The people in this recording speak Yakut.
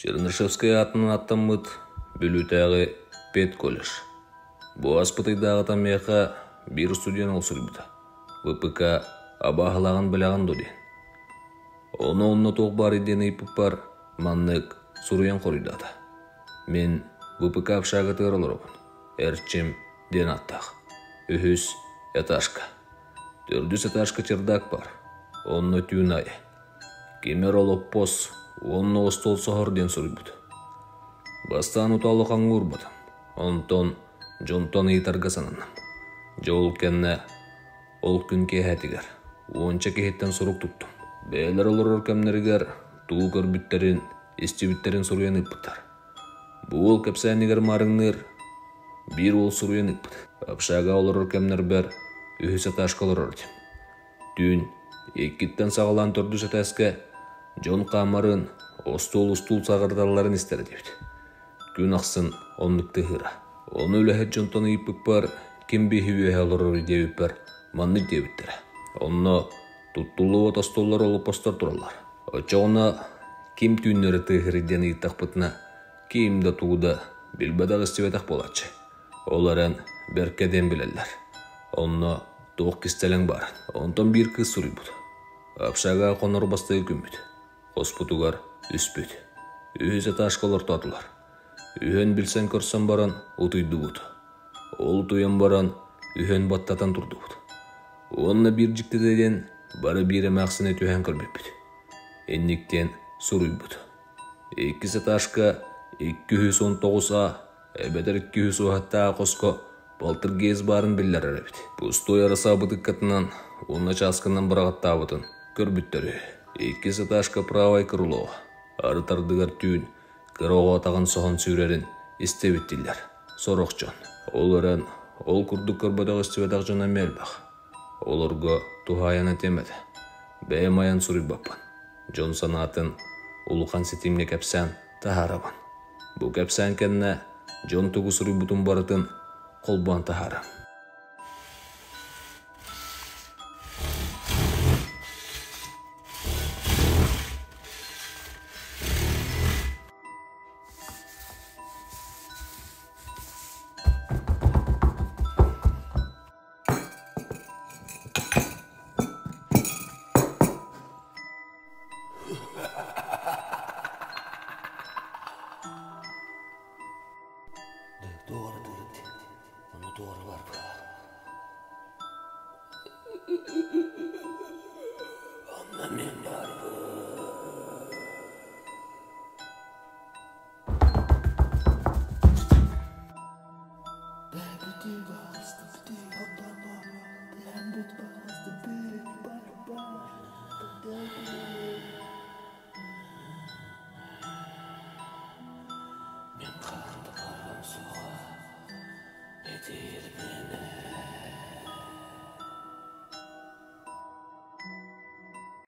Чернышевскай аатынан аттаммыт Бүлүүтээҕи педколледж. Бу ааспыт ыйдааҕыта миэхэ биир студент ол суруйбута. ВПК абааһылааҕын билэҕин дуо диэн. Ону онно туох баарый диэн ыйыппыппар маннык суруйан хоруйдаата. Мин ВПК общагатыгар олоробун. Эрчим диэн ааттаах. Үһүс этажка. Төрдүс этажка чердак баар. Онно түүн аайы. Ким эрэ олоппос уонна остуол соһор диэн суруйбут. Бастаан утаа улахаҥҥа уурбатым. Онтон дьонтон ыйытарга сананным. Дьэ ол кэннэ ол күн киэһэтигэр уонча киһиттэн сурук туттум. Бэйэлэр олорор кэмнэригэр тугу көрбүттэрин, истибиттэрин суруйан ыыппыттар. Бу уол кэпсээнигэр маарыҥныыр биир уол суруйан ыыппыт. Общага олорор кэмнэрбэр үһүс этажка олорор этим. Түүн иккиттэн саҕалаан төрдүс этээскэ дьон хаамарын, остуол-устуул саҕырыталларын истэр этибит. Күн ахсын оннук тыаһыыра. Ону үлэһит дьонтон ыйыппыппар, ким биһи үөһэ олорор диэбиппэр маннык диэбиттэрэ. Онно туттуллубат остуоллар олоппостор тураллар. Оччоҕуна ким түүннэри тыаһырый диэн ыйыттахпытына, ким да тугу да билбэтэх-истибэтэх буолааччы. Ол эрэн бэркэ диэн билэллэр. Онно туох кистэлэҥ баар. Онтон биир кыыс суруйбут. Общага хонор бастакы күммүт. Хоспутугар үспүт. Үһүс этажка олортоотулар. Үһүөн билсэн көрсөн баран утуйдубут. Ол утуйан баран үһүөн баттатан турдубут. Уонна биир дьиктитэ диэн бары биир эмээхсини түһээн көрбүппүт. Инник диэн суруйбут. Иккис этажка 219 А эбэтэр 200 уһаттаах хоско полтергейст баарын биллэрэр эбит. Пустой арасаабытыккатынан уонна чаасканан быраҕаттаабытын көрбүттэр үһү. Иккис этажка правай крыло арыт ардыгар түүн кыра оҕо атаҕын соһон сүүрэрин истэбит дииллэр сорох дьон. Ол эрэн ол курдук көрбөтөх-истибэтэх дьон эмиэ элбэх. Олорго туһаайан этиэм этэ. Бэйэм айан суруйбаппын. Дьон санаатын улахан ситимҥэ кэпсээн таһаарабын. Бу кэпсээн кэннэ дьон тугу суруйбутун барытын холбоон таһаарам. Туора тыыт, ону туора барбыт. Онно мин барбыт.